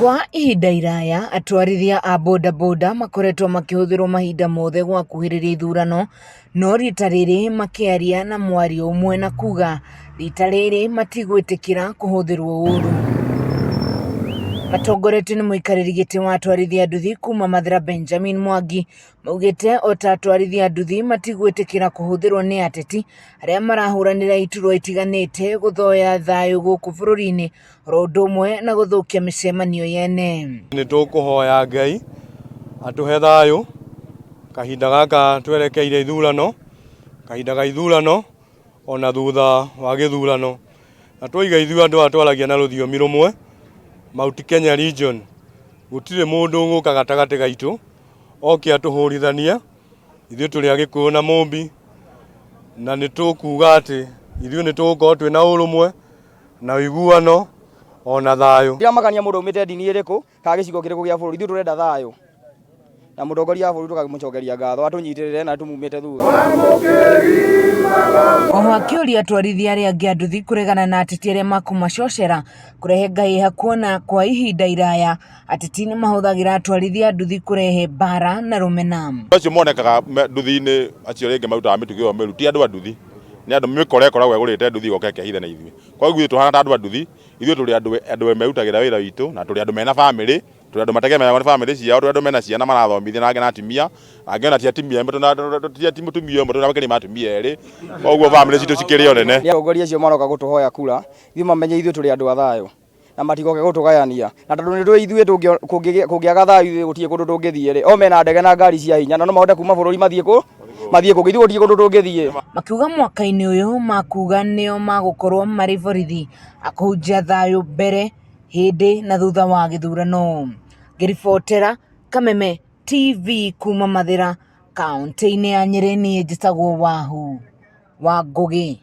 Kwa ihinda iraya atwarithia a bodaboda makoretwo makĩhũthĩrwo mahinda mothe gwakuhĩrĩria ithurano, no rita rĩrĩ makĩaria na mwario ũmwe na kuga rita rĩrĩ matigwĩtĩkĩra kũhũthĩrwo ũru. Matongoretio nĩ mũikarĩri gĩtĩ wa atwarithia nduthi kuma Mathĩra Benjamin Mwangi, maugĩte o ta atwarithia nduthi matigwĩtĩkĩra kũhũthĩrwo nĩ ateti arĩa marahũranĩra iturwa itiganĩte gũthoya thayũ gũkũ bũrũri-inĩ oro ũndũ ũmwe na gũthũkia mĩcemanio yene. Nĩ tũkũhoya Ngai atũhe thayũ kahinda gaka twerekeire ithurano, kahinda ga ithurano ona thutha wa gĩthurano. Na twoiga ithuĩ andũ aya twaragia na rũthiomi rũmwe, Mount Kenya region, gũtirĩ mũndũ ũgũka gatagatĩ gaitũ oke atũhũrithanie, ithuĩ tũrĩ Agĩkũyũ na Mũmbi, na nĩ tũkuga atĩ ithuĩ nĩ tũgũkorwo twĩna ũrũmwe na ũiguano ona thayũ. Ndiramakania mũndũ aumĩte ndini ĩrĩkũ kana gĩcigo kĩrĩkũ gĩa bũrũri, ithuĩ tũrenda thayũ na mũtongoria wa bũrũri tũkamũcokeria ngatho atũnyitĩrĩre na tũmumĩte thutha. Oho akĩũria atwarithia arĩa angĩ a nduthi kũregana na ateti arĩa makũmacocera kũrehe ngahĩha kuona kwa ihinda iraya ateti nĩ mahũthagĩra atwarithia a nduthi kũrehe mbara na rũmena. Acio monekaga nduthi-inĩ acio rĩngĩ marutaga mĩtugo ĩyo mĩũru ti andũ a nduthi, nĩ andũ mĩkora ĩkoragwo ĩgũrĩte nduthi ĩgoka ĩkehitha na ithuĩ. Koguo ithuĩ tũhana ta andũ a nduthi, ithuĩ tũrĩ andũ andũ merutagĩra wĩra witũ na tũrĩ andũ mena bamĩrĩ, tũrĩ andũ mategemeagwo nĩ bamĩrĩ ciao, tũrĩ andũ mena ciana marathomithia na angĩ na atumia, angĩ ona ti atumia amwe ti mũtumia ũmwe tũrĩ makĩria ma atumia erĩ, koguo bamĩrĩ citũ cikĩrĩ o nene. Nĩ atongoria acio maroka gũtũhoya kura, ithuĩ mamenye ithuĩ tũrĩ andũ a thayũ na matigoke gũtũgayania na tondũ nĩ tũĩ ithuĩ kũngĩaga thayũ ithuĩ gũtirĩ kũndũ tũngĩthiĩ rĩ, o mena ndege na ngari cia hinya na no mahote kuma bũrũri mathiĩ kũ mathiĩ kũngĩ, ithuĩ gũtirĩ kũndũ tũngĩthiĩ. Makiuga mwaka-inĩ ũyũ makuga nĩo magũkorwo marĩ borithi a kũhunjia thayũ mbere, hĩndĩ na thutha wa gĩthurano. Ngĩribotera Kameme TV kuma Mathĩra, kaũntĩ-inĩ ya Nyĩrĩ, niĩ njĩtagwo Wahu wa Ngũgĩ.